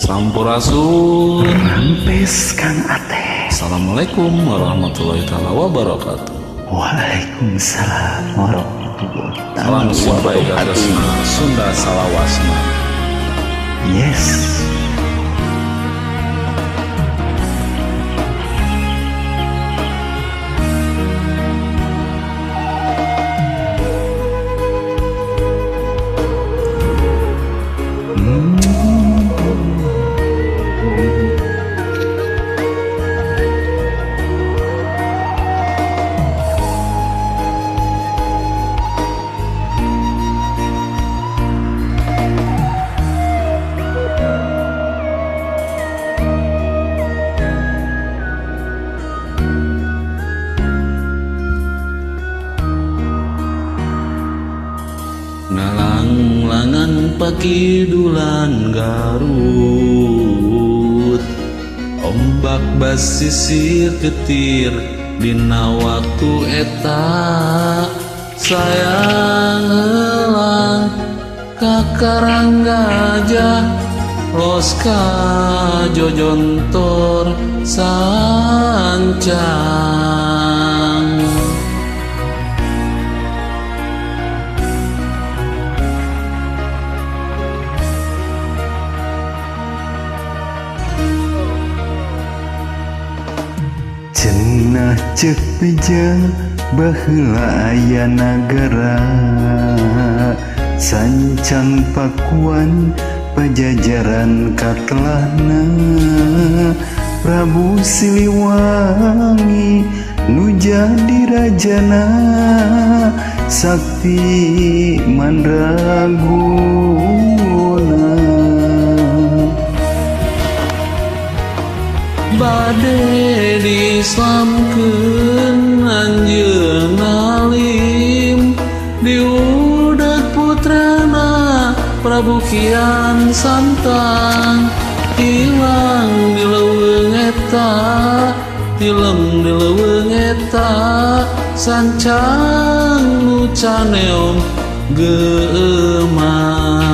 Sampurasun. Rampes Kang Ateh. Assalamualaikum warahmatullahi taala wabarakatuh. Waalaikumsalam warahmatullahi Salam wabarakatuh. Sunda salawasna. Yes. Ngalanglangan pakidulan Garut, ombak basisir getir dina waktu eta sayang helang ka Karang Gajah los ka Jojontor sancang. Cenah ceuk beja baheula aya nagara, sancang Pakuan Pajajaran katelahna, Prabu Siliwangi nu jadi rajana, sakti mandraguna. Bade diislamkeun anjeun alim, diudag putrana Prabu Kian Santang, ilang di leuweung eta, tilem di leuweung eta, sancang nu caneom geumang.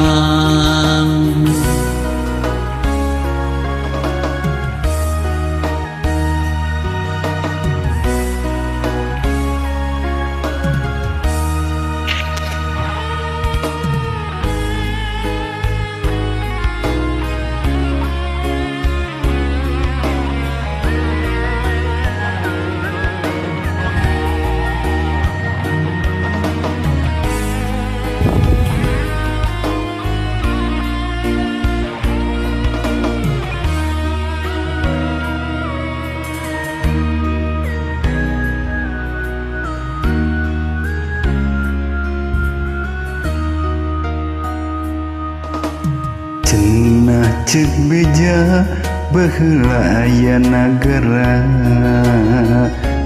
Cenah ceuk beja baheula aya nagara,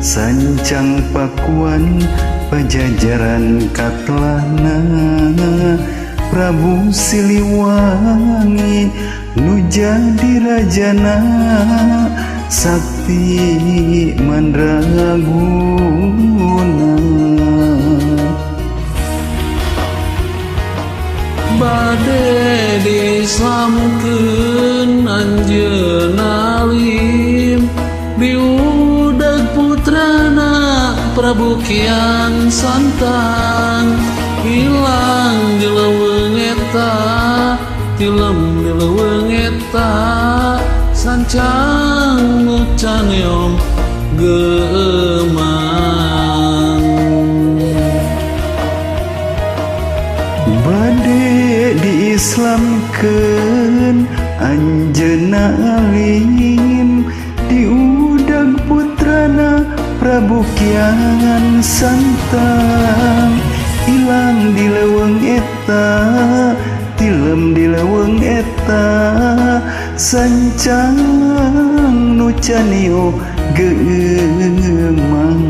sancang Pakuan Pajajaran katelahna, Prabu Siliwangi nu jadi rajana, sakti mandraguna. Bade diislamkeun anjeun alim, diudag putrana Prabu Kian Santang, ilang di leuweung eta, tilem di leuweung eta, sancang nu caneom geumang. Bade diislamkeun anjeunna alim, diudag putrana Prabu Kian Santang, ilang di leuweung eta, tilem di leuweung eta, sancang nu canio geumang.